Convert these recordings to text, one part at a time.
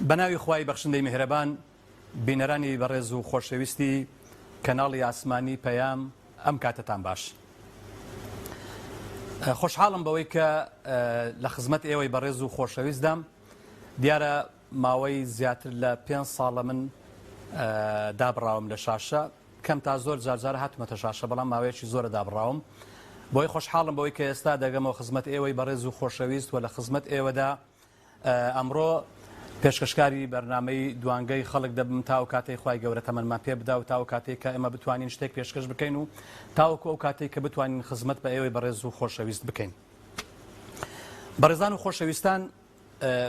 بەناوی خوای بەخشندەی میهرەبان بینەرانی بەڕێز و خۆشەویستی کەناڵی ئاسمانی پەیام ئەم کاتەتان باش. خۆشحاڵم بەوەی کە لە خزمەت ئێوەی بەڕێز و خۆشەویستدام. دیارە ماوەی زیاتر لە پێ ساڵە من دابڕاوم لە شاشە، کەم تا زۆر جارجارە هاتومەتە شاشە بەڵام ماوەیەکی زۆرە دابڕاوم. بۆیە خۆشحاڵم بەوەی کە ئێستا دەگەمەوە خزمەت ئێوەی بەڕێز و خۆشەویست و لە خزمەت ئێوەدا ئەمڕۆ پێشکەشکاری بەرنامەی دوانگەی خەڵک دەبم تا ئەو کاتەی خوای گەورە تەمەنمان پێ بدا و تا ئەو کاتەی کە ئێمە بتوانین شتێک پێشکەش بکەین و تاوەکو ئەو کاتەی کە بتوانین خزمەت بە ئێوەی بەڕێز و خۆشەویست بکەین. بەڕێزان و خۆشەویستان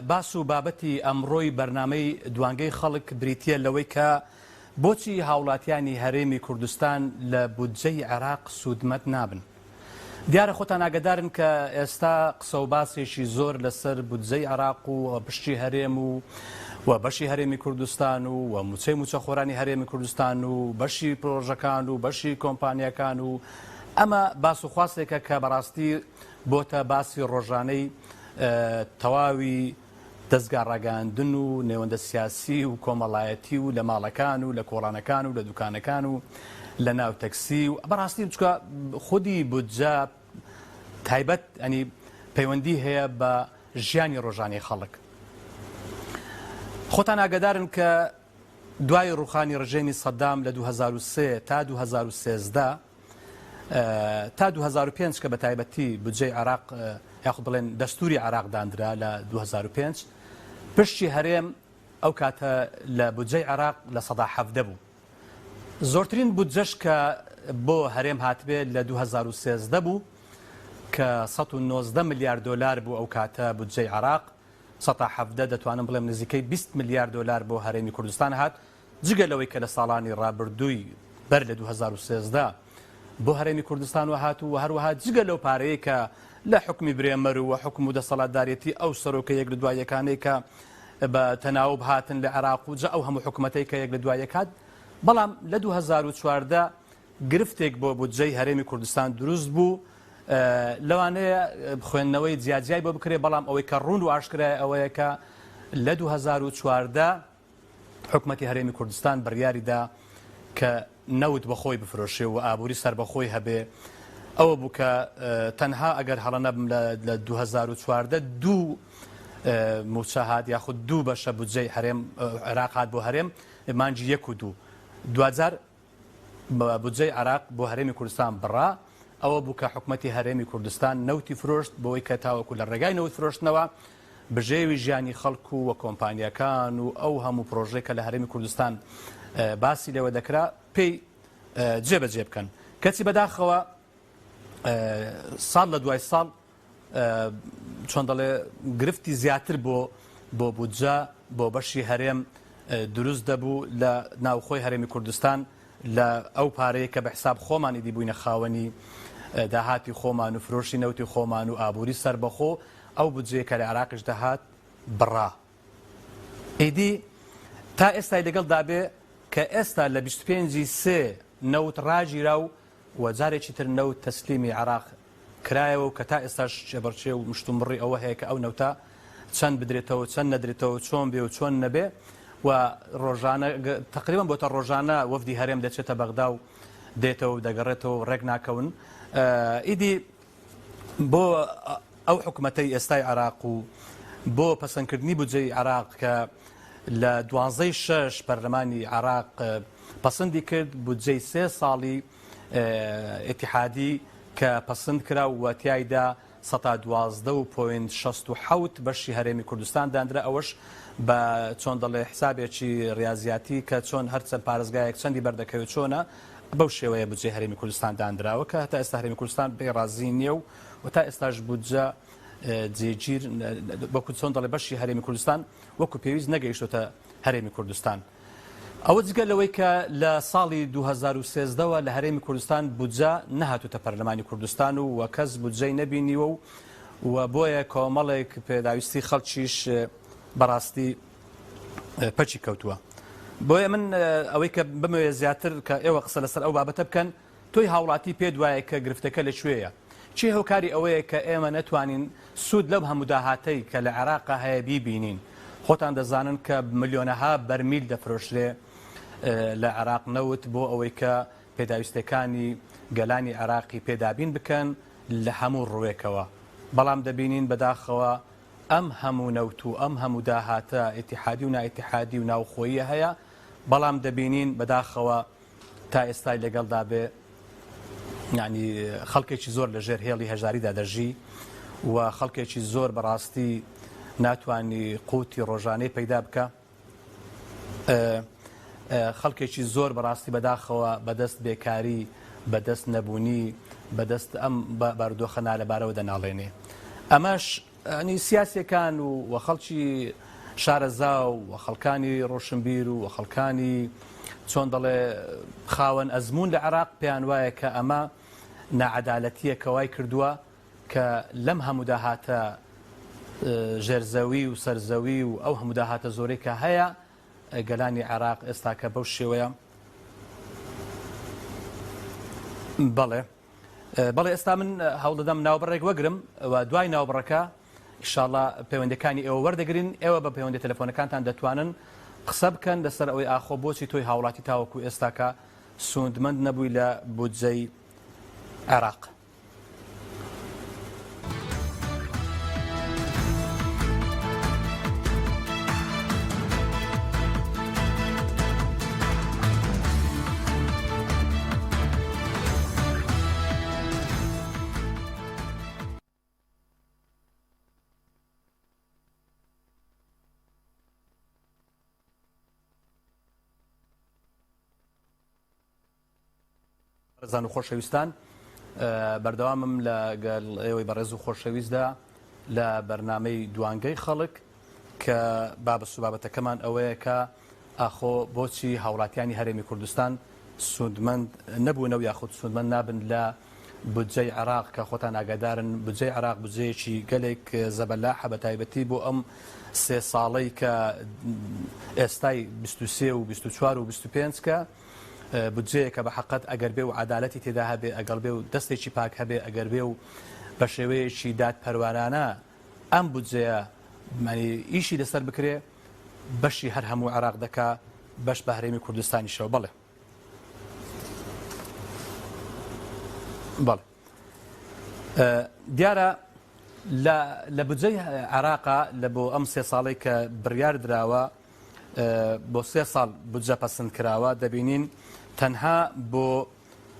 باس و بابەتی ئەمڕۆی بەرنامەی دوانگەی خەڵک بریتییە لەوەی کە بۆچی هاوڵاتیانی هەرێمی کوردستان لە بودجەی عێراق سوودمەند نابن؟ دیارە خۆتان ئاگەدارن کە ئێستا قسە و باسێکی زۆر لەسەر بودجەی عێراق و پشتی هەرێم و و بەشی هەرێمی کوردستان و و موچەی موچەخۆرانی هەرێمی کوردستان و بەشی پرۆژەکان و بەشی کۆمپانیەکان و ئەمە باس و خواستێکە کە بەڕاستی بۆتە باسی ڕۆژانەی تەواوی دەزگا ڕاگەیاندن و نێوەندە سیاسی و کۆمەڵایەتی و لە ماڵەکان و لە کۆڵانەکان و لە دوکانەکان و لە ناو تەکسی و بەڕاستی چکە خودی بودجە تایبەت ئەنی پەیوەندی هەیە بە ژیانی ڕۆژانەی خەڵک. خۆتان ئاگدارن کە دوای ڕوخانی ڕژێمی سەدام لە 2003 تا 2013 تا 2005 کە بە تایبەتی بودجەی عێراق یاخود بڵێن دەستوری عێراق داندرا لە 2005 پشتی هەرێم ئەو کاتە لە بودجەی عێراق 17% بوو. زۆرترین بودجەش کە بۆ هەرێم هاتبێ لە 2013 بوو کە 119 ملیار دۆلار بوو ئەو کاتە بودجەی عێراق 17% دەتوانم بڵێم نزیکەی 20 ملیار دۆلار بۆ هەرێمی کوردستان هات جگە لەوەی کە لە ساڵانی ڕابردووی بەر لە 2013 بۆ هەرێمی کوردستان وە هات و هەروەها جگە لەو پارەیە کە لە حکومی برێمەر و حکوم و دەسەڵاتدارێتی ئەو سەرۆکە یەک لە دوای یەکانەی کە بە تەناوب هاتن لە عێراق و جا ئەو هەموو حکومەتەی کە یەک لە دوای یەک هات بەڵام لە 2014 گرفتێک بۆ بودجەی هەرێمی کوردستان دروست بوو لەوانەیە خوێندنەوەی جیاجیای بۆ بکرێ بەڵام ئەوەی کە ڕوون و ئاشکرای ئەوەیە کە لە 2014 حکومەتی هەرێمی کوردستان بڕیاری دا کە نەوت بە خۆی بفرۆشێ و ئابووری سەربەخۆی هەبێ ئەوە بوو کە تەنها ئەگەر هەڵە نەبم لە 2014 دوو موچە هات یاخود دوو بەشە بودجەی هەرێم عێراق هات بۆ هەرێم مانگی یەک و دوو دواجار بودجەی عێراق بۆ هەرێمی کوردستان بڕا، ئەوە بوو کە حکومەتی هەرێمی کوردستان نەوتی فرۆشت بۆی کە تاوەکو لە ڕێگای نەوت فرۆشتنەوە بژێوی ژیانی خەڵک و و کۆمپانیاکان و ئەو هەموو پرۆژەی کە لە هەرێمی کوردستان باسی لێوە دەکرا پێی جێبەجێ بکەن. کەچی بەداخەوە ساڵ لە دوای ساڵ چۆن دەڵێ گرفتی زیاتر بۆ بۆ بودجە بۆ بەشی هەرێم دروست دەبوو لە ناوخۆی هەرێمی کوردستان لە ئەو پارەیە کە بە حساب خۆمان ئیدی بووینە خاوەنی داهاتی خۆمان و فرۆشی نەوتی خۆمان و ئابووری سەربەخۆ ئەو بودجەیە کە لە عێراقیش دەهات بڕا ئیدی تا ئێستای لەگەڵ دابێ کە ئێستا لە 25 سێ نەوت ڕاگیرا و و جارێکی تر نەوت تەسلیمی عێراق کرایەوە و کە تا ئێستاش کێبڕکێ و مشتومڕی ئەوە هەیە کە ئەو نەوتە چەند بدرێتەوە چەند نەدرێتەوە چۆن بێ و چۆن نەبێ و ڕۆژانە تقریبا بۆتە ڕۆژانە وەفدی هەرێم دەچێتە بەغدا و دێتەوە و دەگەڕێتەوە و ڕێک ناکەون ئیدی بۆ ئەو حکومەتەی ئێستای عێراق و بۆ پەسەندکردنی بودجەی عێراق کە لە دوانزەی شەش پەرلەمانی عێراق پەسەندی کرد بودجەی سێ ساڵی ئیتیحادی کە پەسند کرا و تیایدا سەتا 12 و point 67 بەشی هەرێمی کوردستان دانرا ئەوەش بە چۆن دەڵێ حسابێکی ریازیاتی کە چۆن هەرچەند پارێزگایەک چەندی بەردەکەوێت چۆنە بەو شێوەیە بودجەی هەرێمی کوردستان دانراوە کە هەتا ئێستا هەرێمی کوردستان پێی ڕازی نییە و و تا ئێستاش بودجە جێگیر وەکو چۆن دەڵێ بەشی هەرێمی کوردستان وەکو پێویست نەگەیشتۆتە هەرێمی کوردستان. ئەوە جگە لەوەی کە لە ساڵی 2013ەوە لە هەرێمی کوردستان بودجە نەهاتوتە پەرلەمانی کوردستان و وە کەس بودجەی نەبینیوە و و بۆیە کۆمەڵێک پێداویستی خەڵکیش بەڕاستی پەکی کەوتووە. بۆیە من ئەوەی کە بمەوێت زیاتر کە ئێوە قسە لەسەر ئەو بابەتە بکەن تۆی هاوڵاتی پێت وایە کە گرفتەکە لە کوێیە؟ چی هۆکاری ئەوەیە کە ئێمە نەتوانین سوود لەو هەموو داهاتەی کە لە عێراقا هەیە بیبینین؟ خۆتان دەزانن کە ملیۆنەها بەرمیل دەفرۆشرێ لە عێراق نەوت بۆ ئەوەی کە پێداویستیەکانی گەلانی عێراقی پێ دابین بکەن لە هەموو ڕووێکەوە، بەڵام دەبینین بەداخەوە ئەم هەموو نەوت و ئەم هەموو داهاتە ئیتیحادی و نائیتیحادی و ناوخۆییە هەیە، بەڵام دەبینین بەداخەوە تا ئێستای لەگەڵدا بێ یانی خەڵکێکی زۆر لە ژێر هێڵی هەژاریدا دەژی و خەڵکێکی زۆر بەڕاستی ناتوانی قوتی ڕۆژانەی پەیدا بکە. خەڵکێکی زۆر بەڕاستی بەداخەوە بەدەست بێکاری، بەدەست نەبوونی، بەدەست ئەم بارودۆخە نالەبارەوە دەناڵێنێ. ئەمەش ینی سیاسیەکان و و خەڵکی شارەزا و خەڵکانی ڕۆشنبیر و خەڵکانی چۆن دەڵێ خاوەن ئەزموون لە عێراق پێیان وایە کە ئەمە ناعەدالەتیە کە وای کردووە کە لەم هەموو داهاتە ژێرزەوی و سەرزەوی و ئەو هەموو داهاتە زۆرەی کە هەیە گەلانی عێراق ئێستاکە بەو شێوەیە بەڵێ بەڵێ ئێستا من هەوڵدەدەم ناوبڕێک وەگرم و دوای ناوبڕەکە ئیشاڵا پەیوەندەکانی ئێوە وەردەگرین ئێوە بە پەیوەندی تەلەفۆنەکانتان دەتوانن قسە بکەن لەسەر ئەوەی ئاخۆ بۆچی تۆی هاوڵاتی تاوەکو ئێستاکە سوودمەند نەبووی لە بودجەی عێراق. بەڕێزان و خۆشەویستان بەردەوامم لە گەل ئێوەی بەڕێز و خۆشەویستدا لە بەرنامەی دوانگەی خەڵک کە بابەس و بابەتەکەمان ئەوەیە کە ئاخۆ بۆچی هاوڵاتیانی هەرێمی کوردستان سوودمەند نەبوونە و یاخود سوودمەند نابن لە بودجەی عێراق کە خۆتان ئاگادارن بودجەی عێراق بودجەیەکی گەلێک زەبەلاحە بە تایبەتی بۆ ئەم سێ ساڵەی کە ئێستای 23 و 24 و 25 کە بودجەیەکە بە حەقەت ئەگەر بێ و عەدالەتی تێدا هەبێ ئەگەڵ بێ و دەستێکی پاک هەبێ ئەگەر بێ و بە شێوەیەکی دادپەروەرانە ئەم بودجەیە ئیشی لەسەر بکرێ بەشی هەر هەموو عێراق دەکا بەش بە هەرێمی کوردستانیشەوە بەڵێ بەڵێ دیارە لە بودجەی عێراقا لە بۆ ئەم سێ ساڵەی کە بڕیار دراوە بۆ سێ ساڵ بودجە پەسند کراوە، دەبینین تەنها بۆ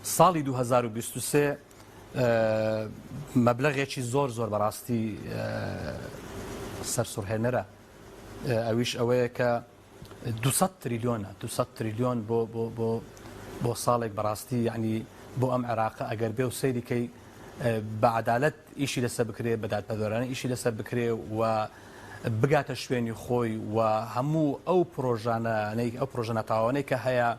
ساڵی 2023 مەبلەغێکی زۆر زۆر بەڕاستی سەرسوڕهێنەرە ئەویش ئەوەیە کە 200 تریلیۆنە 200 تریلیۆن بۆ بۆ بۆ بۆ ساڵێک بەڕاستی یعنی بۆ ئەم عێراقە ئەگەر بێ و سەیریکەی بە عەدالەت ئیشی لەسەر بکرێ، بە دادپەروەرانە ئیشی لەسەر بکرێ و بگاتە شوێنی خۆی و هەموو ئەو پرۆژانەی ئەو پرۆژە ناتەواوانەی کە هەیە،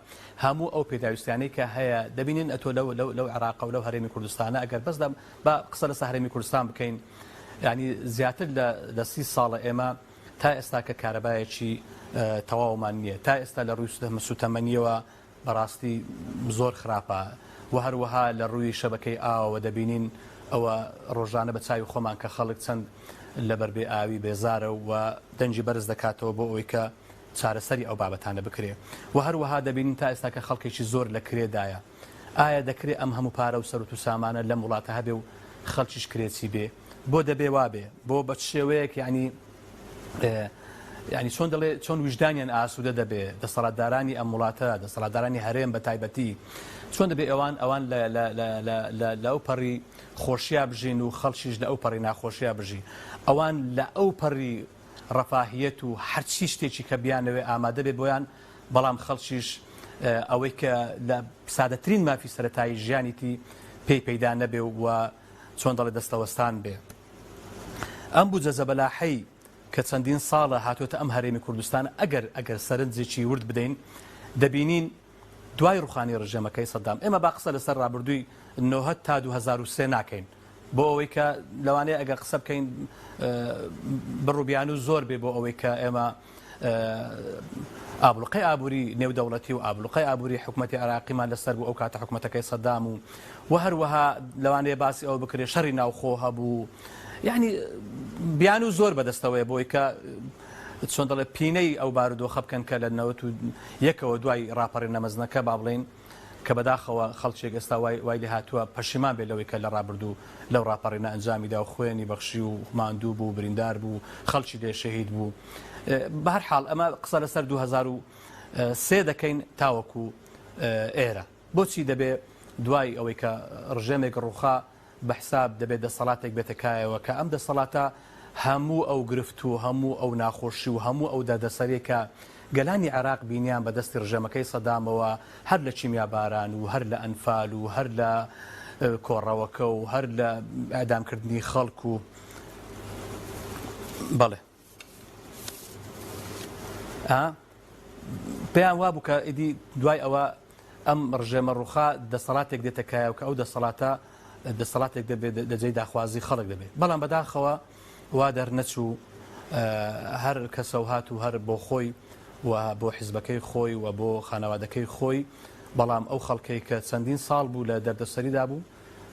هەموو ئەو پێداویستیانەی کە هەیە، دەبینین ئەتۆ لەو لەو لەو عێراقە و لەو هەرێمی کوردستانە ئەگەر بەس لە با قسە لەسەر هەرێمی کوردستان بکەین یانی زیاتر لە لە سی ساڵە ئێمە تا ئێستا کە کارەبایەکی تەواومان نییە تا ئێستا لە ڕووی سوتەمەنیەوە بەڕاستی زۆر خراپە وە هەروەها لە ڕووی شەبەکەی ئاوەوە دەبینین ئەوە ڕۆژانە بە چاوی خۆمان کە خەڵک چەند لەبەر بێ ئاوی بێزارە و دەنگی بەرز دەکاتەوە بۆ ئەوەی کە چارەسەری ئەو بابەتانە بکرێ وە هەروەها دەبینین تا ئێستا کە خەڵکێکی زۆر لە کرێدایە ئایا دەکرێ ئەم هەموو پارە و سەروت و سامانە لەم وڵاتە هەبێ و خەڵکیش کرێچی بێ بۆ دەبێ وابێ بۆ بە چ شێوەیەک یعنی یعنی چۆن دەڵێ چۆن ویژدانیان ئاسوودە دەبێ دەسەڵاتدارانی ئەم وڵاتە دەسەڵاتدارانی هەرێم بە تایبەتی چۆن دەبێ ئەوان ئەوان لە ئەو پەڕی خۆشییا بژین و خەڵکیش لە ئەو پەڕی ناخۆشییا بژی ئەوان لە ئەو پەڕی ڕەفاهیەت و هەرچی شتێکی کە بیانەوێ ئامادە بێ بۆیان بەڵام خەڵکیش ئەوەی کە لە سادەترین مافی سەتایی ژیانیتی پێی پەیدا نەبێ و چۆن دەڵێ دەستەوەستان بێ. ئەم بودجە زەبەلاحەی کە چەندین ساڵە هاتووەتە ئەم هەرێمی کوردستان ئەگەر ئەگەر سەرنجێکی ورد بدەین دەبینین دوای ڕوخانی ڕژێمەکەی سەدام ئێمە با قسە لەسەر ڕابردووی 90 تا 2003 ناکەین بۆ ئەوەی کە لەوانەیە ئەگەر قسە بکەین بڕوبیان و زۆر بێ بۆ ئەوەی کە ئێمە ئابڵوقەی ئابووری نێودەوڵەتی و ئابڵوقەی ئابووری حکومەتی عێراقیمان لەسەر بوو ئەو کاتە حکومەتەکەی سەدام و و هەروەها لەوانەیە باسی ئەوە بکرێت شەڕی ناوخۆ هەبوو یعنی بیان و زۆر بەدەستەوەیە بۆی کە چۆن دەڵێ پینەی ئەو بارودۆخە بکەن کە لە نەوەت و یەکەوە دوای ڕاپەڕینە مەزنەکە با بڵێین کە بەداخەوە خەڵکێک ئێستا وای وای لێ هاتووە پەشیمان بێت لەوەی کە لە ڕابردوو لەو ڕاپەڕینە ئەنجامی دا و خوێنی بەخشی و ماندوو بوو بریندار بوو خەڵکی لێ شەهید بوو بە هەر حاڵ ئەمە قسە لەسەر 2003 دەکەین تاوەکو ئێرە بۆچی دەبێ دوای ئەوەی کە ڕژێمێک ڕووخا بە حساب دەبێت دەسەڵاتێک بێتە کایەوە کە ئەم دەسەڵاتە هەموو ئەو گرفت و هەموو ئەو ناخۆشی و هەموو ئەو دەردەسەریەی کە گەلانی عێراق بینیان بە دەستی ڕژێمەکەی سەدامەوە هەر لە کیمیاباران و هەر لە ئەنفال و هەر لە کۆڕەوەکە و هەر لە ئیعدامکردنی خەڵک و بەڵێ. پێیان وابوو کە ئیدی دوای ئەوە ئەم ڕژێمە ڕوخا دەسەڵاتێک دێتە کایە و کە ئەو دەسەڵاتە دەسەڵاتێک دەبێت لە جێی داخوازی خەڵک دەبێت بەڵام بەداخەوە وا دەرنەچوو هەر کەسە و هات و هەر بۆ خۆی و بۆ حیزبەکەی خۆی و بۆ خانەوادەکەی خۆی بەڵام ئەو خەڵکەی کە چەندین ساڵ بوو لە دەردەسەریدا بوو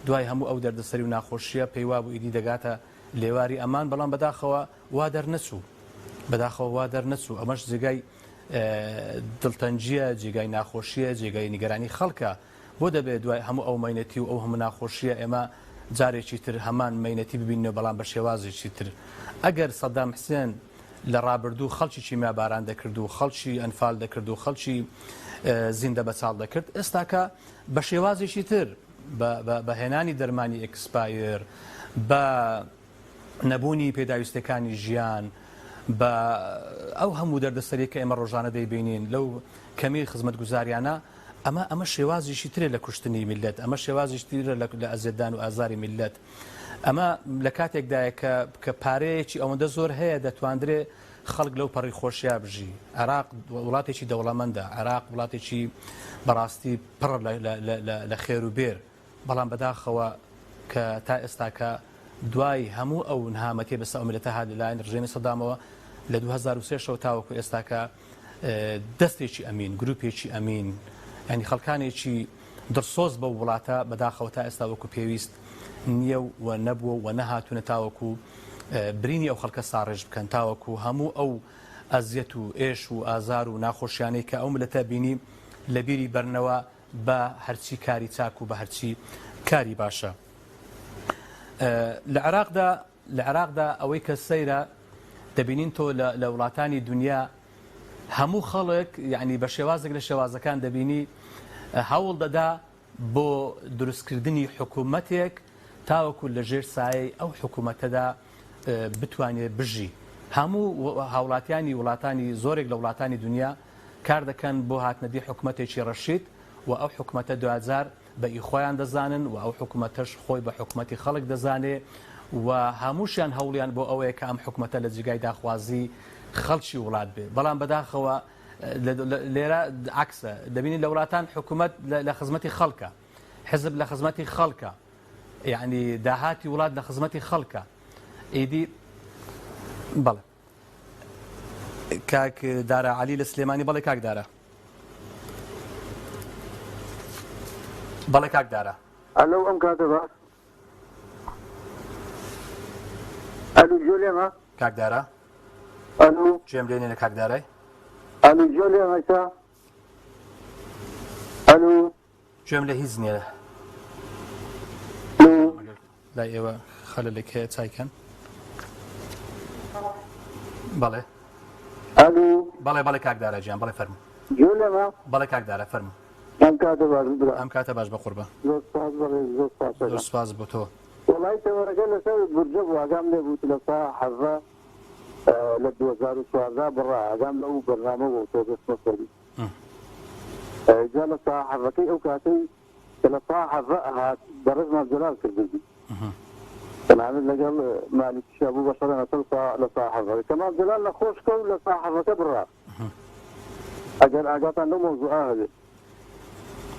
دوای هەموو ئەو دەردەسەری و ناخۆشیە پێیوابوو ئیدی دەگاتە لێواری ئەمان بەڵام بەداخەوە وا دەرنەچوو بەداخەوە وا دەرنەچوو ئەمەش جێگای دڵتەنگییە جێگای ناخۆشیە جێگای نیگەرانی خەڵکە بۆ دەبێت دوای هەموو ئەو مەینەتی و ئەو هەموو ناخۆشیە ئێمە جارێکی تر هەمان مەینەتی ببینەوە بەڵام بە شێوازێکی تر ئەگەر سەدام حسێن لە ڕابردوو خەڵکی کیمیاباران دەکرد و خەڵکی ئەنفال دەکرد و خەڵکی زیندە بەچاڵ دەکرد ئێستاکە بە شێوازێکی تر بە هێنانی دەرمانی expire، بە نەبوونی پێداویستیەکانی ژیان، بە ئەو هەموو دەردەسەریە کە ئێمە ڕۆژانە دەیبینین لەو کەمی خزمەتگوزاریانە، ئەمە ئەمە شێوازێکی ترە لە کوشتنی میللەت، ئەمە شێوازێکی ترە لە ئەزیەتدان و ئازاری میللەت. ئەمە لە کاتێکدایە کە کە پارەیەکی ئەوەندە زۆر هەیە دەتواندرێ خەڵک لەو پەڕی خۆشیا بژی. عێراق وڵاتێکی دەوڵەمەندە، عێراق وڵاتێکی بەڕاستی پڕە لە خێر و بێر، بەڵام بەداخەوە کە تا ئێستاکە دوای هەموو ئەو نەهامەتیە بەسەر ئەو میللەتە هات لەلایەن ڕژێمی سەدامەوە لە 2003 شەوە تاوەکو ئێستاکە دەستێکی ئەمین، گروپێکی ئەمین، یانی خەڵکانێکی دڵسۆز بەو وڵاتە بەداخەوە تا ئێستا وەکو پێویست نییە و نەبووە و نەهاتوونە تاوەکو برینی ئەو خەڵکە ساڕێژ بکەن تاوەکو هەموو ئەو ئەزیەت و ئێش و ئازار و ناخۆشیانەی کە ئەو ملەتە بینی لەبیری بەرنەوە بە هەرچی کاری چاک و بە هەرچی کاری باشە. لە عێراقدا لە عێراقدا ئەوەی کە سەیرە دەبینین تۆ لە وڵاتانی دنیا هەموو خەڵک یعنی بە شێوازێک لە شێوازەکان دەبینی هەوڵ دەدا بۆ دروستکردنی حکوومەتێک تاوەکو لە ژێر سایەی ئەو حکوومەتەدا بتوانێت بژی. هەموو هاوڵاتیانی وڵاتانی زۆرێک لە وڵاتانی دنیا کار دەکەن بۆ هاتنەدی حکومەتێکی ڕەشید و ئەو حکومەتە دواجار بە ئی خۆیان دەزانن و ئەو حکومەتەش خۆی بە حکومەتی خەڵک دەزانێ و هەمووشیان هەوڵیان بۆ ئەوەیە کە ئەم حکومەتە لە جیگای داخوازی خەڵکی وڵات بێ بەڵام بەداخەوە لێرە عەکسە دەبینین لە وڵاتان حکومەت لە خزمەتی خەڵکە حزب لە خزمەتی خەڵکە یعنی داهاتی وڵات لە خزمەتی خەڵکە ئیدی بەڵێ کاک دارا علی لە سلێمانی بەڵێ کاک دارا بەڵێ کاک دارا ئەلو ئەم کاتە باش ئەلو گوێ لێمە کاک دارا ئەلو گوێم لێ نیە کاک دارای ئەلو گوێ لێمە ئێستا ئەلو گوێم لە هیچ نییە لای ئێوە خەلەلێک هەیە چایکەن بەڵێ ئەلو بەڵێ بەڵێ کاک دارا گیان بەڵێ فەرموو گوێ لێمە بەڵێ کاک دارا فەرموو ئەم کاتە باش برا ئەم کاتە باش بە قوربان زۆر سپاس بەڕێز زۆر سپاس زۆر سپاس بۆ تۆ وەڵای تەوەرەکە لەسەر بورجە بوو ئاگام لێ بوو لە سا حەڤە لە 2014 بڕا ئاگام لەو بەرنامە بوو تۆ دەستمە سەری جا لە سا حەڤەکەی ئەو کاتەی کە لە سا حەڤە ئەهات بەڕێز مام جەلال کردبوو تەنانەت لەگەڵ مالیکیشا بوو بە شەڕە لەسەر سا لە سا حەڤە کە مام جەلال نەخۆش کەوت لە سا حەڤەکە بڕا ئەگەر ئاگاتان لەو مەوزوعە هەبێت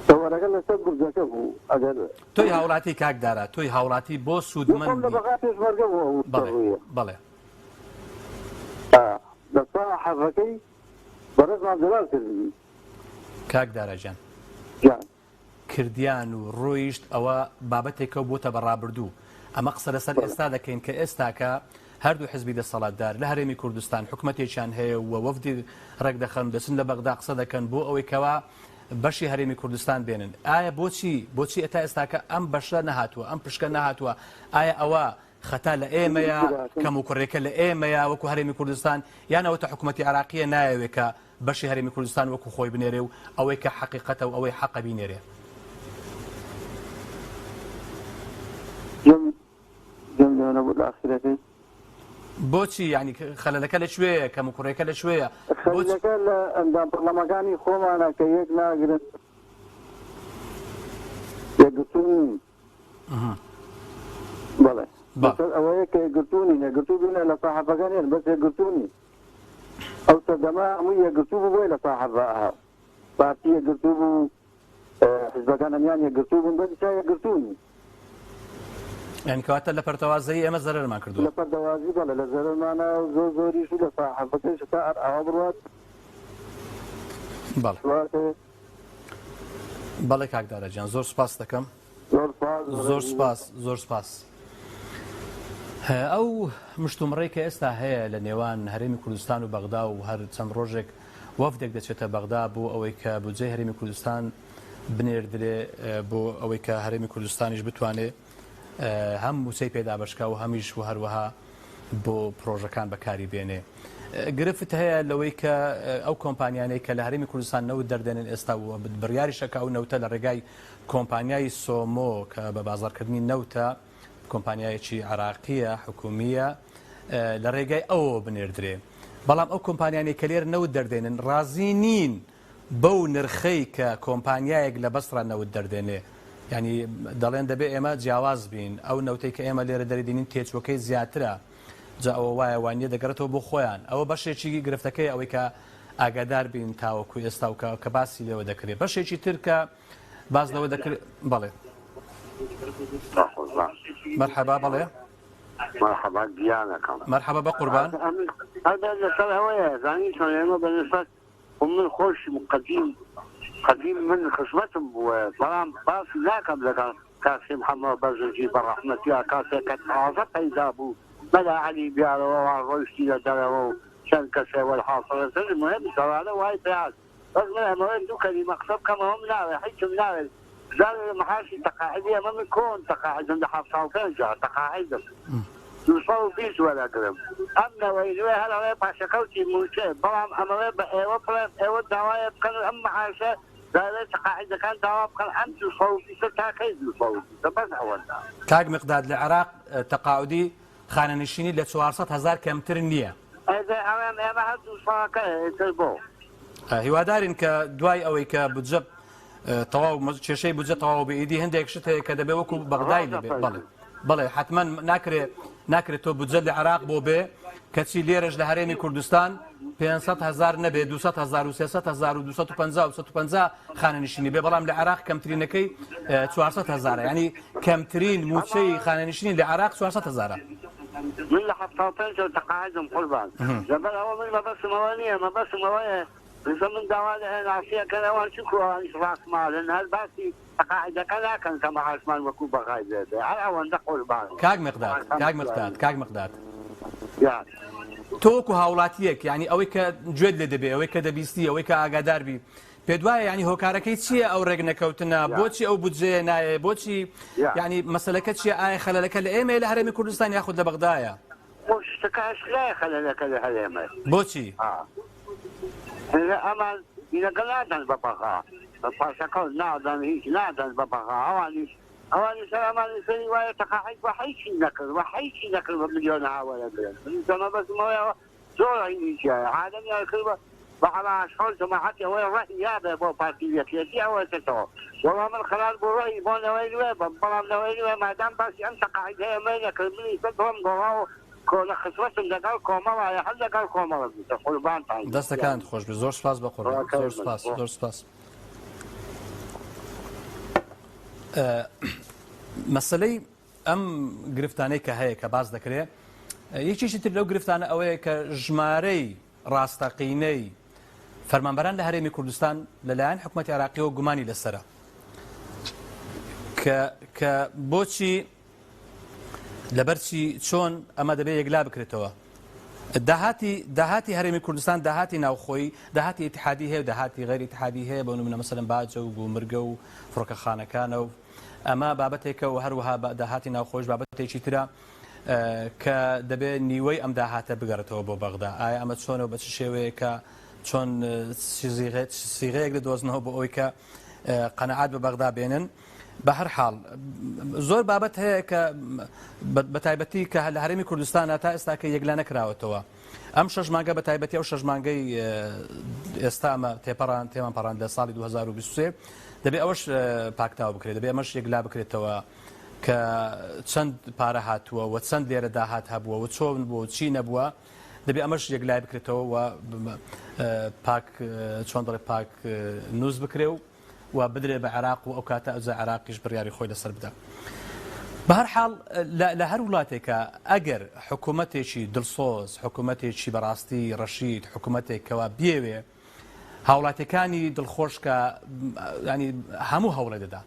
تەوەرەکە لەسەر بورجەکە بوو ئەگەر تۆی هاوڵاتی کاک دارا تۆی هاوڵاتی بۆ سوودمەند لە بەغا پێشمەرگە بوو بەڵێ بەڵێ لە سا حەڤەکەی بەڕێز مام جەلال کردبووی. کاک دارا گیان. گیان. کردیان و ڕۆیشت ئەوە بابەتێکە و بۆتە بە ڕابردوو ئەمە قسە لەسەر ئێستا دەکەین کە ئێستاکە. هەردوو حزبی دەسەڵاتدار لە هەرێمی کوردستان حکومەتێکیان هەیە و وەفدی ڕێکدەخەن و دەچن لە بەغدا قسە دەکەن بۆ ئەوەی کەوا بەشی هەرێمی کوردستان بێنن ئایا بۆچی بۆچی تا ئێستاکە ئەم بەشە نەهاتووە ئەم پشکە نەهاتووە ئایا ئەوە خەتا لە ئێمەیە کەموکوڕیەکە لە ئێمەیە وەکو هەرێمی کوردستان یان ئەوەتە حکومەتی عێراقیە نایەوێ کە بەشی هەرێمی کوردستان وەکو خۆی بنێرێ و ئەوەی کە حەقیقەتە و ئەوەی حەقە بینێرێ؟ گوێم گوێم لێ نەبوو لە ئاخیرەکەی. بۆچی یانی خەلەلەکە لە کوێیە کەموکوڕیەکە لە کوێیە بۆچ؟ خەلەلەکە لە ئەندام پەڕلەمەکانی خۆمانە کە یەک ناگرن یەکگرتوو نین. بەڵێ لەسەر ئەوەیە کە یەکگرتوو نین، یەکگرتوو بینە لە ساحەفەکە نێن بەس یەکگرتوو نین. ئەو سەردەمە هەمووی یەکگرتوو بوو بۆیە لە ساحەفە ئەهات. پارتی یەکگرتوو بوو، حزبەکان هەمیان یەکگرتوو بوون، بەس ئیستا یەکگرتوو نین. یانی کەواتە لە پەرتەوازەیی ئێمە زەرەرمان کردووە. لە پەرتەوازی بەڵێ لە زەرەرمانە زۆر زۆریش و لە ساحەفەکەیش تا هەر ئاوا بڕوات. بەڵێ. بەڵێ کاک دارا گیان زۆر سوپاست دەکەم. زۆر سوپاس زۆر سوپاس. ئەو مشتومڕەی کە ئێستا هەیە لە نێوان هەرێمی کوردستان و بەغدا و هەر چەند ڕۆژێک وەفدێک دەچێتە بەغدا بۆ ئەوەی کە بودجەی هەرێمی کوردستان بنێردرێ بۆ ئەوەی کە هەرێمی کوردستانیش بتوانێ هەم مووچەی پێدابشکا و هەمیش و هەروەها بۆ پرۆژەکان بەکاری بێنێ. گرفت هەیە لەوەی کە ئەو کۆمپانیانەی کە لە هەرێمی کوردستان نەوت دەردێنن ئێستا و بڕیاریشە کە ئەو نەوتە لە ڕێگای کۆمپانیای سۆمۆ کە بە بازاڕکردنی نەوتە، کۆمپانیایەکی عێراقییە حکومییە، لە ڕێگای ئەوەوە بنێردرێ. بەڵام ئەو کۆمپانیانەی کە لێرە نەوت دەردێنن ڕازی نین بەو نرخەی کە کۆمپانیایەک لە بەسڕە نەوت دەردێنێ. یانی دەڵێن دەبێ ئێمە جیاواز بین، ئەو نەوتەی کە ئێمە لێرە دەریدێنین تێچووەکەی زیاترە. جا ئەوە وایە وا نییە دەگەڕێتەوە بۆ خۆیان. ئەوە بەشێکی گرفتەکەیە ئەوەی کە ئاگادار بین تاوەکو ئێستا و کە کە باسی لێوە دەکرێت. بەشێکی تر کە باس لەوە دەکرێت بەڵێ. مەرحەبا بەڵێ. مەرحەبا گیانەکەم. مەرحەبا بە قوربان. هەر لەسەر ئەوەیە زانی چۆن ئێمە بە نسبەت خۆ من خۆشم قەدیم قەدیم من خزمەتم بووە بەڵام باس ناکەم لەگەڵ کاک سەی محەممەد بەرزنجی بە ڕەحمەتیا کاتێک کە تازە پەیدا بوو مەلا عەلی بیارەوە وا ڕۆیشتی لە دەرەوە و چەند کەسێ وەلحاسڵ تر مهم سەوالە وای پێهات بەس من ئەمەوێت دوو کەلیمە قسە بکەمەوە من ناوێ حیچم ناوێت جارێ لە محاشی تەقاعدی ئەمە من کۆن تەقاعدم لە 75 تەقاعدم 220 وەرەگرم ئەم نەوەی نوێ هەر ئەڵێ پاشەکەوتی مووچە بەڵام ئەمەوێ بە ئێوە بڵێم ئێوە داوایە بکەن ئەم معاشە داوێ تەقاعدەکان داوا بکەن ئەم 220 تا کەی 220 بەس ئەوەندە. کاک مقداد لە عێراق تەقاعودی خانەنشینی لە 400 هەزار کەمتر نییە. ئەدە ئەڵێم ئێمە هەر دوو ساڵەکە ئیتر بۆ. هیوادارین کە دوای ئەوەی کە بودجە تەواو کێشەی بودجە تەواو بێ ئیدی هەندێک شت هەیە کە دەبێ وەکو بەغدای لێ بێ بەڵێ بەڵێ حتمما ناکرێ ناکرێت تۆ بودجە لە عێراق بۆ بێ کەچی لێرەش لە هەرێمی کوردستان 500 هزار نەبێ 200 هزار و 300 هزار و 250 و 150 خانەنشینی بێ بەڵام لە عێراق کەمترینەکەی 400 هزارە ینی کەمترین موچەی خانەنشینی لە عێراق 400 هزارە. من لە 75 تەقاعدم قوربان لەبەر ئەوە من مەبەستم ئەوە نییە مەبەستم ئەوەیە ئینجا من داوا لە NRC ئەکەن ئەوان چونکو ئەوانیش ڕاسمالن هەر باسی تەقاعدەکە ناکەن کە مەعاشمان وەکو بەغای لێ بێ هەر ئەوەندە قوربان کاک مقداد کاک مقداد کاک مقداد گیان. تۆ وەکو هاوڵاتیەک یعنی ئەوەی کە گوێت لێ دەبێ ئەوەی کە دەبیستی ئەوەی کە ئاگادار بی پێت وایە یعنی هۆکارەکەی چییە ئەو ڕێک نەکەوتنە بۆچی ئەو بودجەیە نایە بۆچی یعنی مەسەلەکە چییە ئایا خەلەلەکە لە ئێمەیە لە هەرێمی کوردستان یاخود لە بەغدایە؟ خۆ شتەکە ئاشکرایە خەلەلەکە لە هەرێمە. بۆچی؟ لە ئەمان لەگەڵ نادەن بە بەغا پاشەکەوت نادەن هیچ نادەن بە بەغا ئەوانیش ئەوانیش هەر ئەمانی سەری وایە تەقاعید وە حیچی نەکرد وە حیچی نەکرد بە ملیۆنەها وەرەگرن من مەبەستم ئەوەیە زۆر هینی جیایە عالەمیان کرد بە بە عەلا ئەشخاص جەماعەتی ئەوەی ڕەئی یابێ بۆ پارتی و یەکێتی ئەوە چەتەوە وەڵا من قەرار بوو ڕەئی بۆ نەوەی نوێ بم بەڵام نەوەی نوێ مادام باسی ئەم تەقاعیدەیە مەی نەکرد من ئیسە دڵم گۆڕا و کۆنە خزمەتم لەگەڵ کۆمەڵایە هەر لەگەڵ کۆمەڵم بیتە قوربانتان بم دەستەکانت خۆش بێ زۆر سپاس بە قوربان زۆر سپاس زۆر سپاس مەسلەی ئەم گرفتانەی کە هەیە کە باس دەکرێ یەکێکی تر لەو گرفتانە ئەوەیە کە ژمارەی ڕاستەقینەی فەرمانبەران لە هەرێمی کوردستان لەلایەن حکوومەتی عێراقیەوە گومانی لەسەرە کە کە بۆچی. لەبەرچی چۆن ئەمە دەبێت یەکلا بکرێتەوە داهاتی داهاتی هەرێمی کوردستان داهاتی ناوخۆی داهاتی ئیتحادی هەیە و داهاتی غەیری ئیتحادی هەیە بۆ نمونە مەسەلەن باجە و گومرگە و فڕۆکەخانەکانە و ئەمە بابەتێکە و هەروەها داهاتی ناوخۆش بابەتێکی ترە کە دەبێت نیوەی ئەم داهاتە بگەڕێتەوە بۆ بەغدا ئایا ئەمە چۆنە و بە چ شێوەیەکە چۆن سیغەیەک دەدۆزنەوە بۆ ئەوەی کە قەنەعات بە بەغدا بێنن بە هەر حاڵ زۆر بابەت هەیە کە بە تایبەتی کە لە هەرێمی کوردستانە تا ئێستا کە یەکلا نەکراوەتەوە ئەم شەش مانگە بە تایبەتی ئەو شەش مانگەی ئێستا ئەمە تێپەڕان تێمان پەڕاند لە ساڵی 2023 دەبێ ئەوەش پاکتاو بکرێت دەبێ ئەمەش یەکلا بکرێتەوە کە چەند پارە هاتووە و چەند لێرە داهات هەبووە و چۆن بووە و چی نەبووە دەبێ ئەمەش یەکلای بکرێتەوە و پاک چۆن دەڵێ پاک نووس بکرێ و و بدرێ بە عێراق و ئەو کاتە ئەوجا عێراقیش بڕیاری خۆی لەسەر بدا. بە هەر حاڵ لە هەر وڵاتێکە ئەگەر حکوومەتێکی دڵسۆز، حکوومەتێکی بەڕاستی ڕەشید، حکوومەتێک کەوا بیەوێ هاوڵاتیەکانی دڵخۆش کە ینی هەموو هەوڵێ دەدا.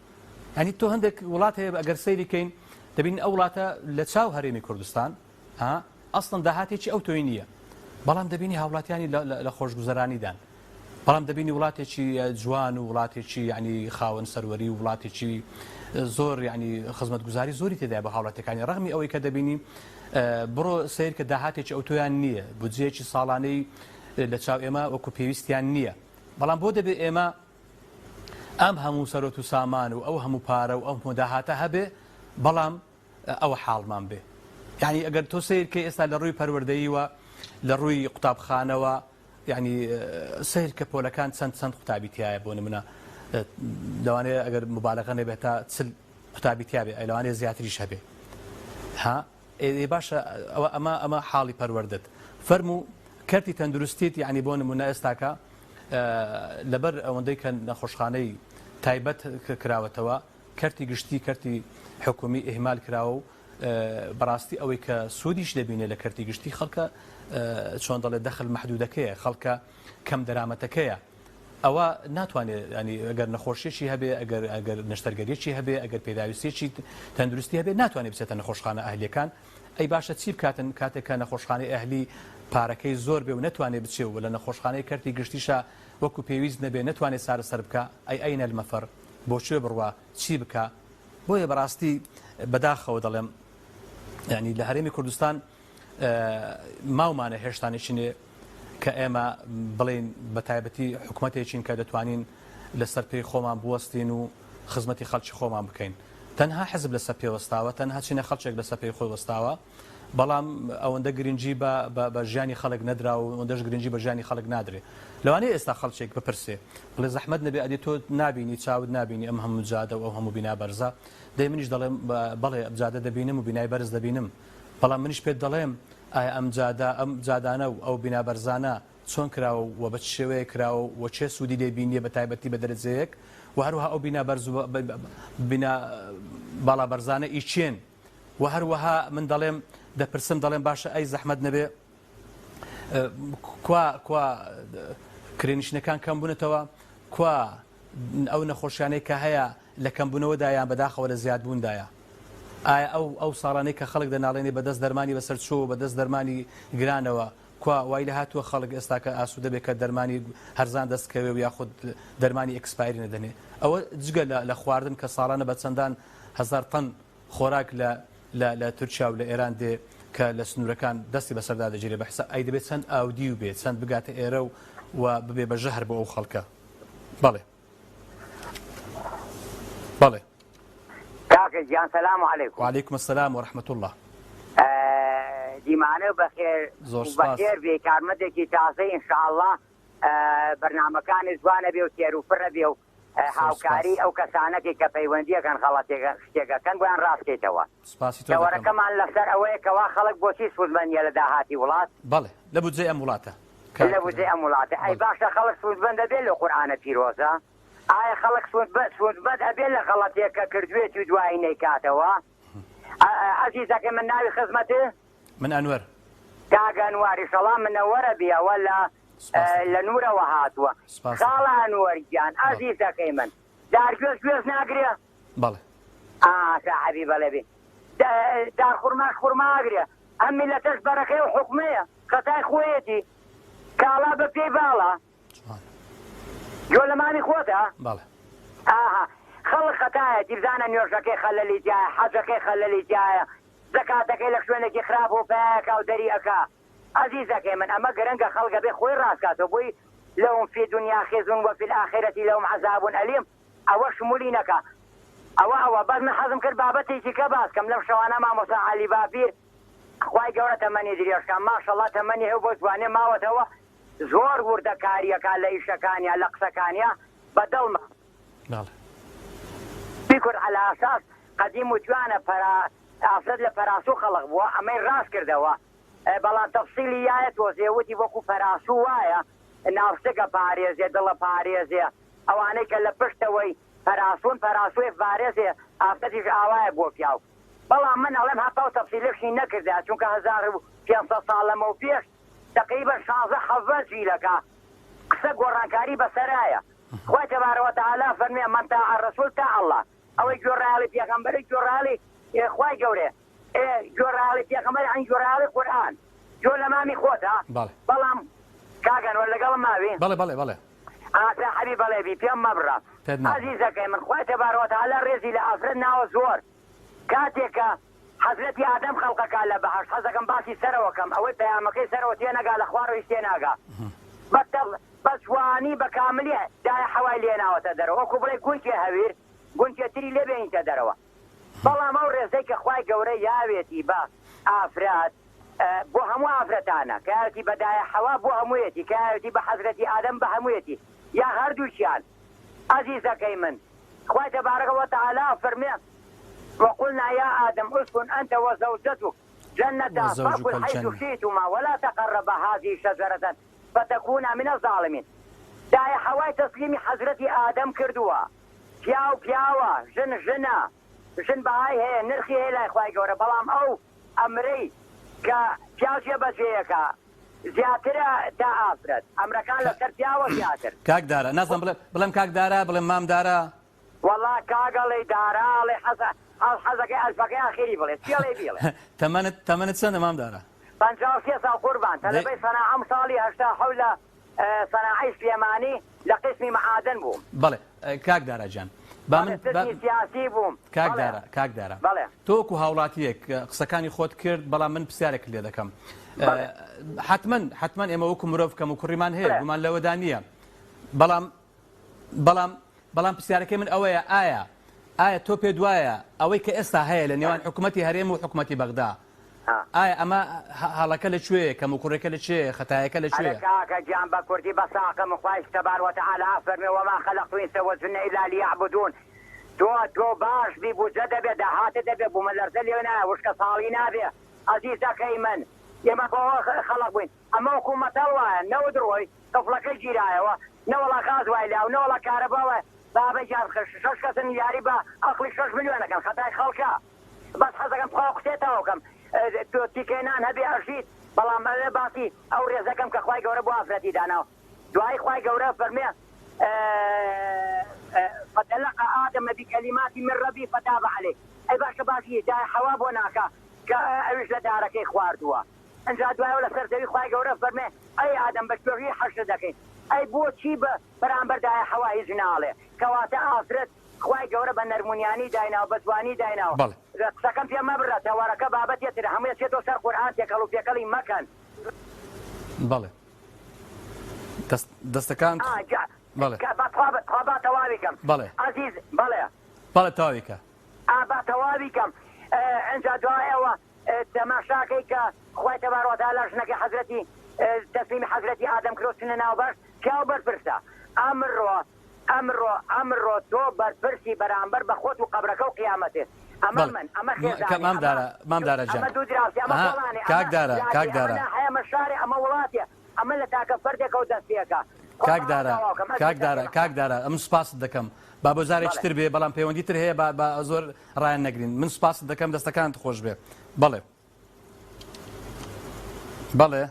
ینی تۆ هەندێک وڵات هەیە ئەگەر سەیری کەین دەبین ئەو وڵاتە لە چاو هەرێمی کوردستان ها ئەسڵەن داهاتێکی ئەو تۆی نییە بەڵام دەبینی هاوڵاتیانی لە خۆشگوزەرانیدان بەڵام دەبینی وڵاتێکی جوان و وڵاتێکی ینی خاوەن سەروەری و وڵاتێکی زۆر ینی خزمەتگوزاری زۆری تێدا بە هاوڵاتەکانی ڕغمی ئەوەی کە دەبینی بڕۆ سیر کە داهاتێکی ئەوتۆیان نییە بودجەیەکی ساڵانەی لە چاو ئێمە وەکو پێویستیان نییە بەڵام بۆ دەبێ ئێمە ئەم هەموو سەرۆت و سامان و ئەو هەموو پارە و ئەم هەموو داهاتە هەبێ بەڵام ئەوە حاڵمان بێ یعنی ئەگەر تۆ سیر کەی ئێستا لە ڕووی پەروەردەییوە لە ڕووی قوتابخانەوە یعنی سیر کە پۆلەکان چەند چەند قوتابی تایە بۆ نمونە لەوانەیە ئەگەر مبالغە نەبێت تا چل قوتابی تیاێ ئەی لەوانەیە زیاتریش هەبێ ها ئێ باشە ئەوە ئەمە ئەمە حاڵی پەروەردت فەرموو کەرتی تەندروستیت یعنی بۆ نمونە ئێستاکە لەبەر ئەوەندەی کە نەخۆشخانەی تایبەت کراوەتەوە کەرتی گشتی کەرتی حکومی ئیهمال کراوە و بەڕاستی ئەوەی کە سوودیش دەبینێ لە کەرتی گشتی خەڵکە چۆن دەڵێ دەخل مەحدودەکەیە خەڵکە کەم دەرامەتەکەیە ئەوە ناتوانێت ینی ئەگەر نەخۆشیێکی هەبێ ئەگەر ئەگەر نەشتەرگەریەکی هەبێ ئەگەر پێداویستێکی تەندروستی هەبێ ناتوانێت بچێتە نەخۆشخانە ئەهلیەکان ئەی باشە چی بکاتن کاتێک کە نەخۆشخانەی ئەهلی پارەکەی زۆر بێ و نەتوانێت بچێ و لە نەخۆشخانەی کەرتی گشتیشا وەکو پێویست نەبێ نەتوانێت چارەسەر بکە ئەی ئەینە المەفەر بۆ کوێ بڕوا چی بکا بۆیە بەڕاستی بەداخەوە دەڵێم ینی لە هەرێمی کوردستان ماومانە هێشتانێکینێ کە ئێمە بڵین بە تایبەتی حکوومەتێکین کە دەتوانین لەسەر پێی خۆمان بوەستین و خزمەتی خەڵکی خۆمان بکەین تەنها حزب لەسەر پێوەستاوە تەنها چینە خەڵکێک لەسەر پێی خۆی وەستاوە بەڵام ئەوەندە گرنگی بە بە ژیانی خەڵک نەدرا و ئەوەندەش گرنگی بە ژیانی خەڵک نادرێ. لەوانەیە ئێستا خەڵکێک بپرسێ بڵێ زەحمەت نەبێ ئەدی تۆ نابینی چاوت نابینی ئەم هەموو جادە و ئەو هەموو بینا بەرزە؟ دەی منیش دەڵێم بەڵێ جادە دەبینم و بینای بەرز دەبینم بەڵام منیش پێت دەڵێم ئایا ئەم جادە ئەم جادانە و ئەو بینا بەرزانە چۆن کراوە و بە چ شێوەیەک کراوە و کێ سوودی لێ بینیە بە تایبەتی بە دەرەجەیەک و هەروەها ئەو بینا بەرز و بینا باڵا بەرزانە ئی کێن؟ وە هەروەها من دەڵێم دەپرسم دەڵێم باشە ئەی زەحمەت نەبێ کوا کوا کرێنشینەکان کەم بوونەتەوە کوا ئەو نەخۆشیانەی کە هەیە لە کەمبوونەوەدا یان بەداخەوە لە زیادبووندایە ئایا ئەو ئەو ساڵانەی کە خەڵک دەناڵێنێ بەدەست دەرمانی بەسەر چۆ و بەدەست دەرمانی گرانەوە کوا وای لە هاتووە خەڵک ئێستاکە ئاسوودە بێ کە دەرمانی هەرزان دەست کەوێ و یاخود دەرمانی expiry نەدەنێ ئەوە جگە لە خواردن کە ساڵانە بە چەندان هەزار تەن خۆراک لە لە لە تورکیا و لە ئێران دێ کە لە سنوورەکان دەستی بەسەردا دەگیرێ بە حساب ئەی دەبێ چەند ئاودیو بێ چەند بگاتە ئێرە و و ببێ بە ژەهر بۆ ئەو خەڵکە بەڵێ بەڵێ. کاکە گیان سلام علیکم. وعلیکم السلام و رحمة اللە. دیمانە بەخێر زۆر سپاس. بەخێر بێ کارمەندێکی تازەی ان شاء اللە بەرنامەکانت جوانە بێ و تێر و پڕە بێ و هاوکاری ئەو کەسانەکەی کە پەیوەندیەکەن غەڵەتێک شتێکەکەن بۆیان ڕاستکەیتەوە. سپاسی تۆ دەکەم. تەوەرەکەمان لەسەر ئەوەیە کەوا خەڵک بۆچی سوودمەند نیە لە داهاتی وڵات؟ بەڵێ لە بودجەی ئەم وڵاتە. لە بودجەی ئەم وڵاتە. ئەی باشە خەڵک سوودمەند ئەبێ لەو قورئانە پیرۆزە؟ ئایا خەڵک سوودمەند ئەبێ لە غەڵەتێک کە کردوێتی و دوایی نەیکاتەوە؟ ئەزیزەکەی من ناوی خزمەت؟ من ئەنوەر. کاک ئەنوەر ئیشەڵا منەوەرە بی ئەوە لە لە نورەوە هاتووە. خاڵە ئەنوەر گیان ئەزیزەکەی من دار گوێز گوێز ناگرێ؟ بەڵێ. ئا ساحەبی بەڵێ بی. دارخورماش خورما ئەگرێ ئەم میلەتەش بەرەکەی و حوکمەیە خەتای خۆیەتی کاڵا بە پێی باڵا گوێ لە مامی خۆتە بەڵێ ئاها خەڵک خەتایەتی بزانە نوێژەکەی خەلەلی تیایە حەجەکەی خەلەلی تیایە زەکاتەکەی لە شوێنێکی خراپ و پایەکا و دەری ئەکا ئەزیزەکەی من ئەمە گرنگە خەڵک ئەبێ خۆی ڕاست کاتەوە بۆی لهم فی دنیا خزی وفی الآخرة لهم عذاب الیم ئەوە شمولی نەکا ئەوە ئەوە بەس من حەزم کرد بابەتێکی کە باس کەم لەم شەوانە مامۆستا عەلی باپیر خوای گەورە تەمەنی درێژ کا ماشەڵا تەمەنی هەیە و بۆ جوانێ ماوەتەوە زۆر وردەکاریەکا لە ئیشەکانیا لە قسەکانیا بە دڵمە. بەڵێ. بیکورد عەلا ئەساس قەدیم وتویانە پەرا ئافرەت لە پەراسوو خەڵق بووە ئەمەی ڕاست کردەوە بەڵام تەفسیلی یایە تۆزێ وتی وەکو پەراسوو وایە ناوسک ئەپارێزێ دڵ ئەپارێزێ ئەوانەی کە لە پشتەوەی پەراسوون پەراسووێ ڤارێزێ ئافرەتیش ئاوایە بۆ پیاو بەڵام من ئەڵێم هەتا ئەو تەفسیلەشی نەکردایە چونکە 1500 ساڵ لەمەو پێش تەقریبەن شانزە حەڤە جیلەکە قسە گۆڕانکاری بەسەرایە خوای تبارک وتعالی فەرموویە من طاع الرسول طاع اللە ئەوەی گوێڕایەڵی پێغەمبەرە گوێڕایەڵی خوای گەورەیە ئێ گوێڕایەڵی پێغەمبەر یەعنی گوێڕایەڵی قورئان گوێ لە مامی خۆتە بەڵێ بەڵام کاک ئەنوەر لەگەڵم ماوی؟ بەڵێ بەڵێ بەڵێ. ئاسا حەبی بەڵێ بی پێم مەبڕە پێت نابڕم. ئەزیزەکەی من خوای تبارک وتعالی ڕێزی لە ئافرەت ناوە زۆر کاتێک کە حەزرەتی ئادەم خەڵقەکا لە بەهەشت حەزەکەم باسی سەرەوە کەم ئەوەی پەیامەکەی سەرەوە تێنەگا لە خوارەوە هیچ تێناگا بە تەڤ بە جوانی بە کاملی دایە حەوای لێناوەتە دەرەوە وەکو بڵێی گونکێ هەویر گونکێ تری لێ بێنیتە دەرەوە بەڵام ئەو ڕێزەی کە خوای گەورە یاوێتی بە ئافرەت بۆ هەموو ئافرەتانە کە یاوێتی بە دایە حەوا بۆ هەموویەتی کە یاوێتی بە حەزرەتی ئادەم بە هەموویەتی یا هەردووکیان ئەزیزەکەی من خوای تبارک وتعالی ئەفەرموێ وقلنا یا آدم اسکن انت وزوجتک جنة وزوجک فکل حیث الجنە. شئتما ولا تقربا هذه الشجرة فتکونا من الظالمین دایە حەوای تەسلیمی حەزرەتی ئادەم کردووە پیاو پیاوە ژن ژنە ژن بەهای هەیە نرخی هەیە لای خوای گەورە بەڵام ئەو ئەمرەی کە پیاو جێبەجێیەکا زیاترە تا ئافرەت ئەمرەکان لەسەر پیاوە زیاتر. کاک دارا نازانم بڵێم بڵێم کاک دارا بڵێم مام دارا. وەڵا کاک ئەڵێی دارا ئەڵێ حەزە حەزەکەی ئەلفەکەی ئاخیری بڵێ چی ئەڵێی بیڵێ. تەمەنت تەمەنت چەندە مام دارا؟ 53 ساڵ قوربان تەلەبەی سەناعەم ساڵی 87 لە سەناعەی سلێمانی لە قیسمی معادن بووم. بەڵێ کاک دارا گیان با من بەڵێ سجنی سیاسی بووم. کاک بەڵێ دارا کاک دارا بەڵێ. تۆ وەکو هاوڵاتیەک قسەکانی خۆت کرد بەڵام من پرسیارێکت لێ دەکەم بەڵێ. حتمما حتمما ئێمە وەکو مرۆڤ کەم و کوڕیمان هەیە بەڵێ. گومان لەوەدا نییە بەڵام بەڵام بەڵام پرسیارەکەی من ئەوەیە ئایا ئایا تۆ پێت وایە ئەوەی کە ئێستا هەیە لە نێوان حکوومەتی هەرێم و حکوومەتی بەغدا ئایا ئەمە هەڵەکە لە کوێیە کەموکوڕیەکە لە چێیە خەتایەکە لە ئەرێ کوێیە؟ کاکە گیان بە کوردی بە ساقم خوای تبار وتعالی ئەفەرموێ وما خلقت الانس والجن الا لیعبدون تۆ تۆ باش بی بودجە دەبێ داهاتت دەبێ بومەلەرزە لێ نایە وشکە ساڵی نابێ ئەزیزەکەی من ئێمە بەوە خەڵق بووین ئەمە وەکو مەتەڵ وایە نەوت ڕۆی قفڵەکە گیرایەوە نەوەڵا غاز وای لاو نەوەڵا کارەبا وای بابە گیان شەش کەسن یاری بە ئەقڵی شەش ملیۆنەکەن خەتای خەڵکە بەس حەزەکەم تخوا قسێ تەواو کەم تۆ تیکەی نان هەبێ ئەژیت بەڵام ئەوێ باسی ئەو ڕێزەکەم کە خوای گەورە بۆ ئافرەتی داناوە دوایی خوای گەورە فەرمێ فتلقى آدم بكلمات من ربي فتاب عليه ئەی باشە باسی دایە حەوا بۆ ناکا کە ئەویش لە دارەکەی خواردووە ئینجا دوایەوە لەسەر زەوی خوای گەورە فەرمێ ئەی ئادەم بە کوێژی حەشر دەکەین ئەی بۆچی بە بەرامبەر دایە حەوا هیچ ناڵێ کەواتە ئافرەت خوای گەورە بە نەرمونیانی دایناوە بە جوانی دایناوە بەڵێ. قسەکەم پێ مەبڕە تەوەرەکە بابەتێ ترە هەمووی ئەچێتەوە سەر قورئان تێکەڵ و پێکەڵی مەکەن. بەڵێ دەست دەستەکانت ئا جا بەڵێ. کە با تخوا تخوا با تەواوی کەم بەڵێ. ئەزیز بەڵێ. بەڵێ تەواوی کە. ئا با تەواوی کەم ئینجا دوای ئەوە تەماشاکەی کە خوای تبارک وتعالی ژنەکەی حەزرەتی تەسلیمی حەزرەتی ئادەم کرد و چونە ناو بەهەشت پیاو بەرپرسە ئەمڕۆ ئەمڕۆ ئەمڕۆ تۆ بەرپرسی بەرامبەر بە خۆت و قەبرەکە و قیامەتێ ئەمە بەڵێ من ئەمە م- خێزانێ کە مام ئەمە دارا مام دارا گیان ئەمە دوو دراوسێ ئەمە ئەها کۆڵانێ کاک ئەمە دارا کاک لادێ ئەمە دارا ناحیە ئەمە شارێ ئەمە وڵاتێ ئەمە لە تاکە فەردێکەوە دەست پێکا خوا کاک با دارا تەواو کەم کاک ئەزیزەکەی دارا من کاک دارا ئەمن سوپاست دەکەم با بۆ جارێکی بەڵێ تر بێ بەڵام پەیوەندی تر هەیە با با زۆر ڕایان نەگرین من سوپاست دەکەم دەستەکانت خۆش بێ بەڵێ بەڵێ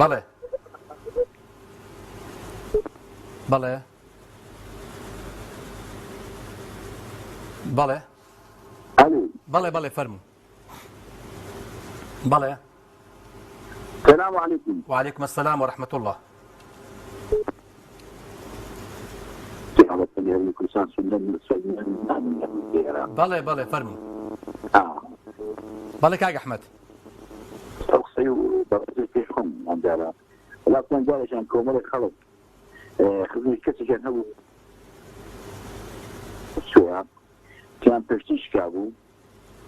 بەڵێ بەڵێ بەڵێ. بەڵێ بەڵێ فەرموو بەڵێ. سلام علیکم. وعلیکم السلام ورحمة الله. بەڵێ بەڵێ فەرموو. بەڵێ کاک ئەحمەد. ئەو قسەی و بەڕێزی پێش خۆم ئەمجارە وەڵا چەند جارێکیان کۆمەڵێک خەڵک خزمی کەسێکیان هەبوو چووە تیان پشتی شکابوو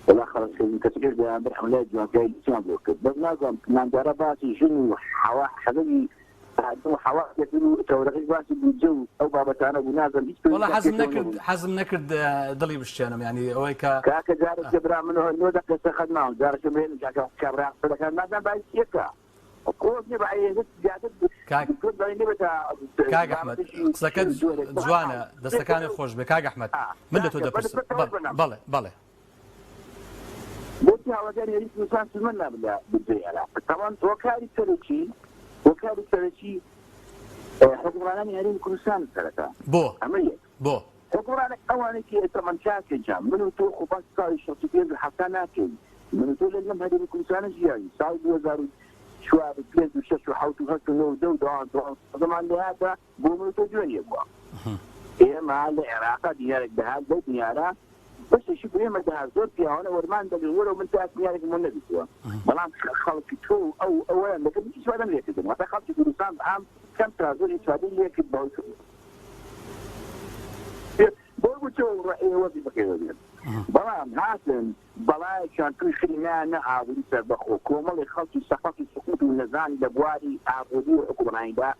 وەڵا خەڵک خزم کەسەکەش بەرامبەر حملای جوانکاری لچیان بۆ کرد بەس نازانم نامدارە باسی ژن و حەوا حەزەوی ئادەم و حەوا دەکرد و تەورەکەش باسی بودجە و ئەو بابەتانە بوو نازانم هیچ وەڵا حەزم نەکرد حەزم نەکرد دڵی بشکێنم یانی ئەوەی کە کاکە جارێکە برا من نۆ دەقیقە سەخت ماوم جارێکە بهێنم کاکە کابرا قسە دەکات نازانم باسی چیەکە خۆش نیە بە ئەی زیاتر کاک دکتۆر بەڵێ نەبێتە کاک ئەحمەد بابەتێکی قسەکەت جۆرێک جوانە دەستەکانی خۆش بێ کاک ئەحمەد من لە تۆ کاکە بەس دەپرسم بەس بەڵێ بەنام بەڵێ بەڵێ بۆچی هاوڵاتیانی هەرێمی کوردستان سوودمەند نابن لە بودجەی عێراق؟ تاوان هۆکاری سەرەکی هۆکاری سەرەکی حوکمڕانانی هەرێمی کوردستان سەرەتا بۆ ئەمە یەک بۆ حوکمڕانە ئەوانەی کە ئێستا من کاکە گیان من و تۆ خۆ باسی ساڵی 65 و 70 ناکەین من و تۆ لە لەم هەرێمی کوردستانە ژیاوین ساڵی 2004 و 5 و 6 و 7 و 8 و 9 و 10 و 12 زمان لێهاتە بۆ من و تۆ دوێنێ بووە ئێمە لە عێراقا دینارێک دەهات لەو دینارە بەشێکی بۆ ئێمە دەهات زۆر پیاوانە وەرمان دەگرت وەرەوە من تا دینارێکم بۆ نەدیتووە بەڵام خەڵکی تۆ و ئەو ئەوەیان دەکرد هیچ ئیسفادەم لێکردن واتە خەڵکی کوردستان بە عام کەم تا زۆر ئیسفادەی لێکرد بەهۆی بۆی بوو تۆ وەزی بەکەوە بێت بەڵام هاتن بەڵایەکیان تووشی نا نە ئابووری سەربەخۆ، کۆمەڵێک خەڵکی سەقەت و سقوت و نەزان لە بواری ئابووری و حوکمڕانیدا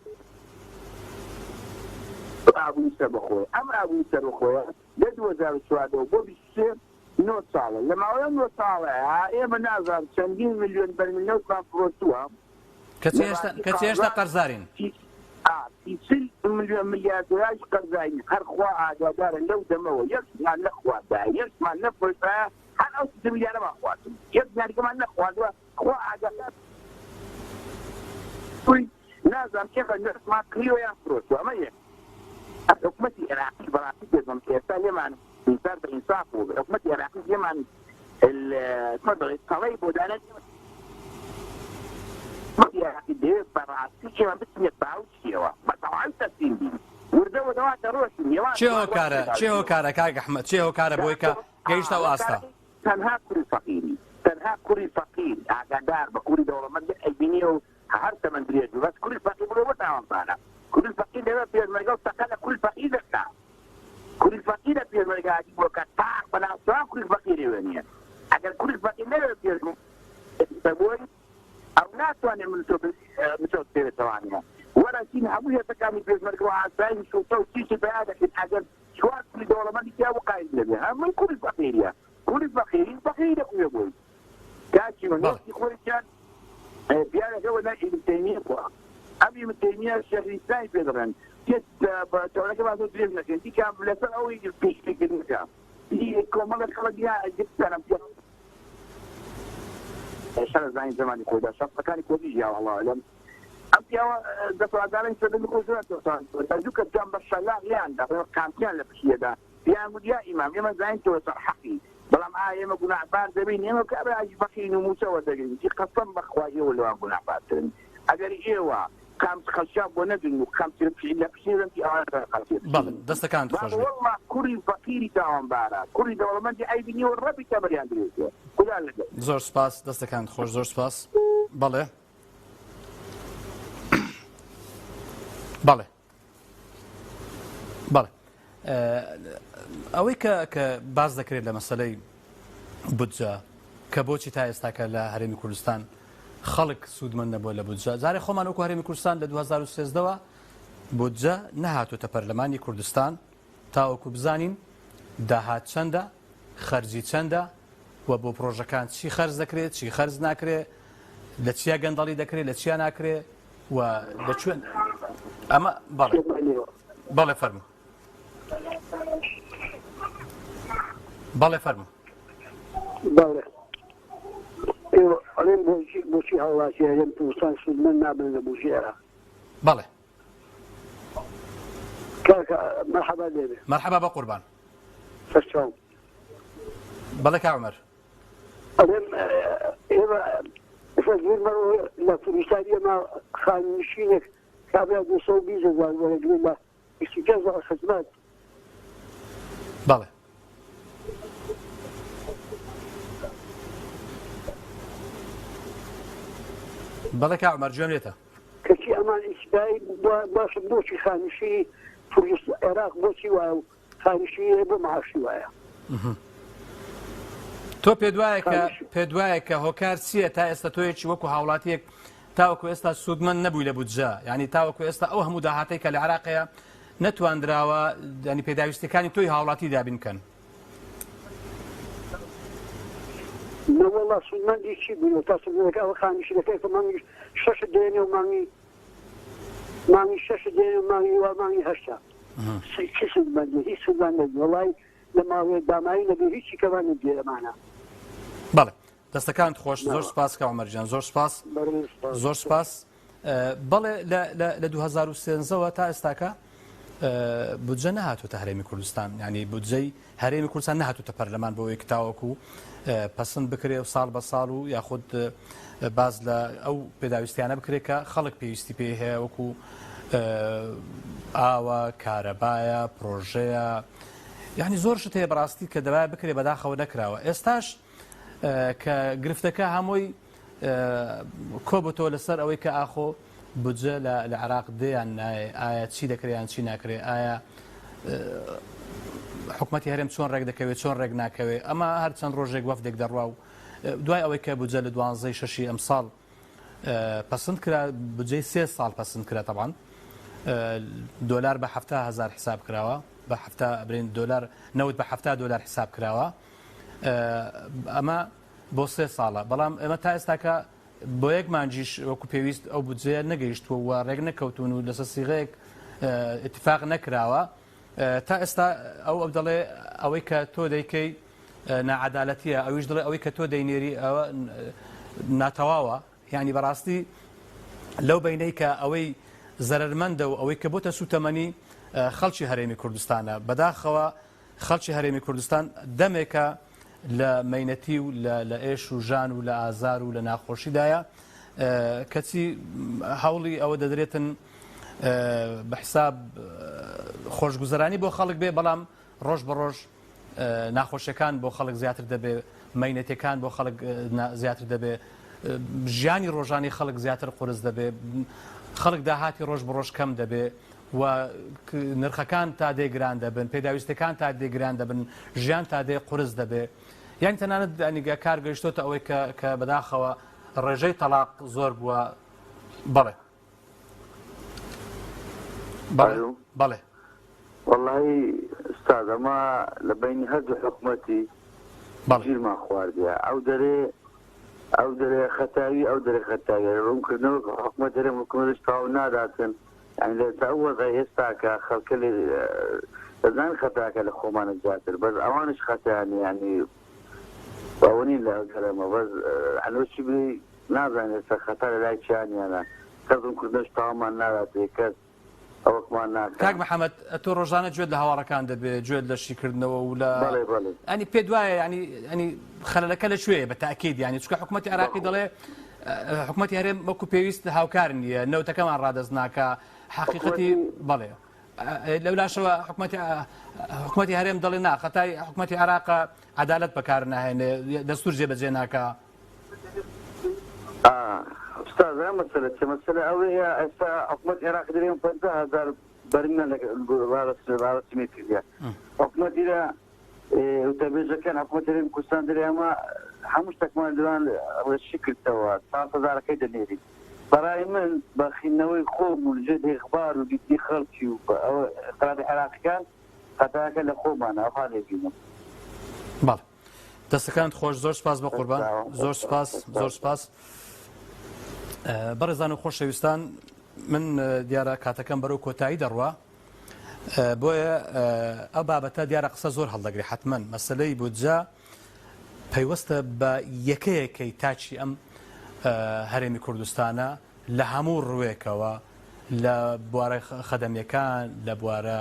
ئابووری سەربەخۆیە. ئەم ئابووری سەربەخۆیە لە 2014 وە بۆ 23 نۆ ساڵە. لە ماوەی ئەم نۆ ساڵەیا ئێمە نازانم چەندین ملیۆن بەرمیل نەوتمان فرۆشتووە. کەچی هێشتا کەچی هێشتا قەرزارین. 40 ملیۆن ملیار دۆلاریش قەرزارین هەر خوا ئاگادارە لەو دەمەوە یەکمان نەخواردایە یەکمان نەفرۆشتایە هەر ئەو 40 ملیارەمان خواردبوو یەک دیناریکەمان نەخواردووە خوا ئاگادار بووین نازانم ئێمە نرخمان کڕیوە یان فرۆشتووە ئەمە یەک حکومەتی عێراقی بەڕاستی پێت بڵێم ئێستا لێمان ئینسان بە ئینساف بوو حکومەتی عێراقی لێمان چۆن دەڵێ تەڵەی بۆ دانان حکومەتی عێراقی دەیەوێت بەڕاستی ئێمە بچینە باوشیەوە بە تەواوی تەسلیم بین وردە وردە وا دەڕۆشتین هێواش چێ هۆکارە چێ هۆکارە کاک ئەحمەد چێ هۆکارە بۆی کە گەیشتە ئەو ئاستە؟ تەنها کوڕی فەقیری تەنها کوڕی فەقیر ئاگادار بە کوڕی دەوڵەمەند ئەیبینی و هەر تەمەن درێژ بێ بەس کوڕی فەقیر بڵێ بۆ تاوانبارە کوڕی فەقیر لەوێ پێشمەرگە و تەقە لە کوڕی فەقیر دەکا کوڕی فەقیرە پێشمەرگایەتی بۆ کە تاق بە ناوچەوان کوڕی فەقیری وێ نییە ئەگەر کوڕی فەقیر نەوێ پێشمەرگە بۆی ئەو ناتوانێ من تۆ بچەوسێنێتەوانە وەرە چین هەموو هێزەکانی پێشمەرگە و ئاسایش شوڕتە و چیشی پەیا دەکەین ئەگەر چوار کوڕی دەوڵەمەندی تیا بوو قایل نەبێ هەمووی کوڕی فەقیریە کوڕی فەقیری فەقیری دەکوژێ بۆی کاکی من وەختی خۆی گیان پیاوێک هەبوو ناوی ئیبن تەیمیە بووە ئەم ئیبن تەیمیە شێخ ئیسلامی پێ دەڵێن تەورەکە با زۆر درێژ نەکەین دیکە لەسەر ئەوەی پێشپێکردنەکە کۆمەڵێک خەڵک یا گرتیانە پیاو شارەزانی زمانی خۆیدا شەفقەکانی کوردی ژیاوە الله اعلم ئەم پیاوە دەسەڵاتدارانی سەردەمی خۆی زۆر تۆسان دوو کەس جام بە شەلاق لێیان دا قامچیان لە پشتیەدا پێیان گوت یا ئیمام ئێمە زانین تۆ لەسەر حەقی بەڵام ئایا ئێمە گوناحبار دەبین ئێمە کابرایەکی فەقیرین و مووچە وەردەگرین وتی قەسەم بە خوای ئێوە لەوان گوناحبارترن ئەگەر ئێوە قامچ خەڵکیان بۆ نەدن و قامچ لە پشتی نەدەن تی ئەوان لەسەر خەڵکی بەڵێ پشتین دەستەکانت بابە خۆش بێت. وەڵڵا کوڕی فەقیری تاوانبارە کوڕی دەوڵەمەندی عەیبی نییە و ڕەبی تەمەریان درێژ بێ خودا لەگەڵ. زۆر سوپاس دەستەکانت خۆش زۆر سوپاس بەڵێ بەڵێ. بەڵێ ئەوەی کە کە باس دەکرێت لە مەسلەی بودجە کە بۆچی تا ئێستاکە لە هەرێمی کوردستان خەڵک سوودمەند نەبووە لە بودجە جارێ خۆمان وەکو هەرێمی کوردستان لە 2013ەوە بودجە نەهاتوتە پەرلەمانی کوردستان تاوەکو بزانین داهات چەندە خەرجی چەندە و بۆ پرۆژەکان چی خەرج دەکرێت چی خەرج ناکرێت لە چیا گەندەڵی دەکرێت لە چیا ناکرێت و لە کوێن ئەمە بەڵێ بەڵێ فەرموو بەڵێ فەرموو بەڵێ ئێوە ئەڵێن بۆچی بۆچی هاوڵاتی هەرێم کوردستان سوودمەند نابن لە بودجەی عێراق بەڵێ کاکە مەرحەبا لێبێ مەرحەبا بە قوربان سەرچاوم بەڵێ کا عومەر. ئەڵێم ئێمە ئێستا زۆر مەڕۆ لە کوردستان ئێمە خاننشینێک کابرا 220 هەزار وەرەگرێت لە 25 هەزار خزمەت. بەڵێ. بەڵێ کاک عومەر گوێم لێتە. کەچی ئەمان ئیسرائیل باشە بۆچی خانشینی کوردستان عێراق بۆچی وایە و خانشینی هەیە بۆ معاشی وایە؟ تۆ پێدوایە کە پێدوایە کە هۆکار چییە تا ئێستا تۆیەکی وەکو هاوڵاتیەک تاوەکو ئێستا سوودمەند نەبووی لە بودجە ینی تاوەکو ئێستا ئەو هەموو داهاتەی کە لە عراقەیە نەتواندراوە ینی پێداویستەکانی تۆی هاوڵاتی دابین بکەن. نەوەڵا سوودمەندی چی بووی تا سوودمەندەکە ئەوە خانشینەکەی کە مانگی شەش دێنێ و مانگی مانگی شەش دێنێ و مانگی وا مانگی هەشتا چ سوودمەندی هیچ سوودمان نەبی وەڵای لە ماوەیە دامایی نەبی هیچی کەمان نەبی لەمانە. بەڵێ دەستەکانت خۆش زۆر سپاس کە عمر گیان زۆر سپاس زۆر سپاس بەڵێ لە 2013ەوە تا ئێستاکە بودجە نەهاتوتە هەرێمی کوردستان ینی بودجەی هەرێمی کوردستان نەهاتوتە پەرلەمان بۆ ئەوەی تاوەکو پەسند بکرێ و ساڵ بە ساڵ و یاخود باز لە ئەو پێداویستیانە بکرێت کە خەڵک پێویستی پێی هەیە وەکو ئاوە کارەبایە پرۆژەیە یعنی زۆر شت هەیە بەڕاستی کە دەبای بکرێ بەداخەوە نەکراوە ئێستاش کە گرفتەکە هەمووی کۆبتەوە لەسەر ئەوەی کە ئاخۆ بودجە لە عێراق دێ یان نایێ، ئایا چی دەکرێ یان چی ناکرێ، ئایا حکومەتی هەرێم چۆن ڕێک دەکەوێت چۆن ڕێک ناکەوێ، ئەمە هەر چەند ڕۆژێک وەفدێک دەڕوا و دوای ئەوەی کە بودجە لە دوانزەی شەشی ئەمساڵ پەسند کرا، بودجەی سێ ساڵ پەسند کرا تەبعەن دۆلار بە 70 هەزار حساب کراوە بە حەفتا برین دۆلار نەوت بە 70 دۆلار حساب کراوە ئەمە بۆ سێ ساڵە بەڵام ئێمە تا ئێستاکە بۆ یەک مانگیش وەکو پێویست ئەو بودجەیە نەگەیشتووە و ڕێک نەکەوتوون و لەسەر سیغەیەک ئیتفاق نەکراوە. تا ئێستا ئەو ئەو دەڵێ ئەوەی کە تۆ دەیکەی ناعەدالەتیە، ئەویش دەڵێ ئەوەی کە تۆ دەینێری ئەوە ناتەواوە. یانی بەڕاستی لەو بەینەی کە ئەوەی زەرەرمەندە و ئەوەی کە بۆتە سوتەمەنی خەڵکی هەرێمی کوردستانە. بەداخەوە خەڵکی هەرێمی کوردستان دەمێکە لە مەینەتی و لە ئێش و ژان و لە ئازار و لە ناخۆشیدایە، کەچی هەوڵی ئەوە دەدرێتن بە حساب خۆشگوزەرانی بۆ خەڵک بێ، بەڵام ڕۆژ بە ڕۆژ ناخۆشیەکان بۆ خەڵک زیاتر دەبێ، مەینەتەکان بۆ خەڵک زیاتر دەبێ، ژیانی ڕۆژانی خەڵک زیاتر قورس دەبێ، خەڵک داهاتی ڕۆژ بە ڕۆژ کەم دەبێ و نرخەکان تا دێ گران دەبن، پێداویستیەکان تا دێ گران دەبن، ژیان تا دێ قورس دەبێ. یانی تەنانەت یانی کار گەیشتۆتە ئەوەی کە کە بەداخەوە ڕێژەی تەڵاق زۆر بووە. بەڵێ. بەڵێ. بەڵێ. وەڵاهی ئوستاز ئەمە لە بەینی هەردوو حکومەتی گیرمان خواردیە ئەو دەرێ ئەو دەرێ خەتاوی ئەو دەرێ خەتاوی ڕوونکردنەوە کە حکومەت هەرێم حکومەتش تەواو ناداتن یانی لە ئەو وەزعەی ئێستا کە خەڵکە لێ دەزانن خەتاکە لە خۆمانە زیاتر بەس ئەوانش خەتایان یانی ئەوە نین لە گەرەمە بەس هەنوچی بێ نازانێت ئێستا خەتا لە لای چیانیانە کەس ڕوونکردنەوەش تەواومان ناداتێ کەس ئەوەکمان ناکا. کاک محەمەد ئەتۆ ڕۆژانە گوێت لە هەواڵەکان دەبێ گوێت لە شیکردنەوە و لە بەڵێ بەڵێ. ئەنی پێت وایە یانی ئەنی خەلەلەکە لە کوێیە بە تاکید یانی چونکە حکوومەتی عێراقی دەڵێ حکوومەتی هەرێم وەکو پێویست هاوکار نییە نەوتەکەمان ڕادەست ناکا حەقیقەتی بەڵێ لەولاشەوە حکوومەتی حکوومەتی هەرێم دەڵێ نا خەتای حکوومەتی عێراقە عەدالەت بەکار ناهێنێ دەستور جێبەجێ ناکا ئوستاز ئەم مەسەلە چیە مەسەلە ئەوەیە ئێستا حکومەت عێراق دەرێ 50 هەزار بەرمیان ڕادەستمی کردە حکومەت دیرە وتەبێژەکان حکومەت هەرێمی کوردستان دەرێ ئەمە هەموو شتێکمان لەوان ڕێشی کردەوە 5 هەزارەکەی دەنێرین بەڕای من بە خینەوەی خۆم و لەژێر ئیخبار و دیدی خەڵکی و ئەوە ئیقراری عێراقیەکان خەتاکە لە خۆمانە ئەوها لێبینم. بەڵێ دەستەکانت خۆش زۆر سپاس بە قوربان زۆر سپاس زۆر سپاس بەڕێزان و خۆشەویستان من دیارە کاتەکەم بەرەو کۆتایی دەڕوا بۆیە ئەو بابەتە دیارە قسە زۆر هەڵدەگری حتمما مەسلەی بودجە پەیوەستە بە یەکەیەکەی تاچی ئەم هەرێمی کوردستانە لە هەموو ڕوێکەوە لە بوارە خەدەمیەکان، لە بوارە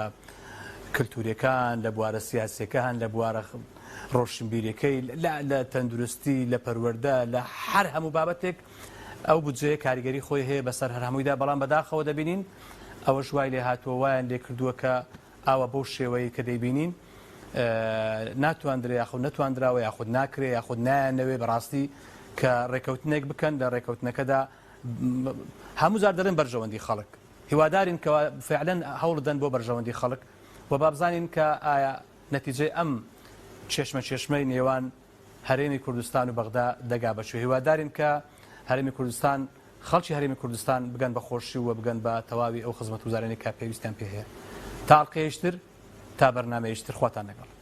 کلتوریەکان، لە بوارە سیاسیەکان، لە بوارە ڕۆشنبیریەکەی، لە تەندروستی، لە پەروەردە، لە هەر هەموو بابەتێک ئەو بودجەیە کاریگەری خۆی هەیە بەسەر هەر هەموویدا، بەڵام بەداخەوە دەبینین ئەوەش وای لێ هاتووە وایان لێ کردووە کە ئاوا بەو شێوەیەی کە دەیبینین ناتواندرێ یاخود نەتواندراوە یاخود ناکرێ یاخود نایانەوێ بەڕاستی کە ڕێکەوتنێک بکەن لە ڕێکەوتنەکەدا هەموو جار دەڵێن بەرژەوەندی خەڵک هیوادارین کەوا فعلەن هەوڵدەن بۆ بەرژەوەندی خەڵک و بابزانین کە ئایا نەتیجەی ئەم چێشمە چێشمەی نێوان هەرێمی کوردستان و بەغدا دەگا بە کوێ هیوادارین کە هەرێمی کوردستان خەڵکی هەرێمی کوردستان بگەن بە خۆشی و بگەن بە تەواوی ئەو خزمەتگوزاریانەی کە پێویستیان پێ هەیە. تا ئەڵقەیەکی تر، تا بەرنامەیەکی تر خواتان لەگەڵ.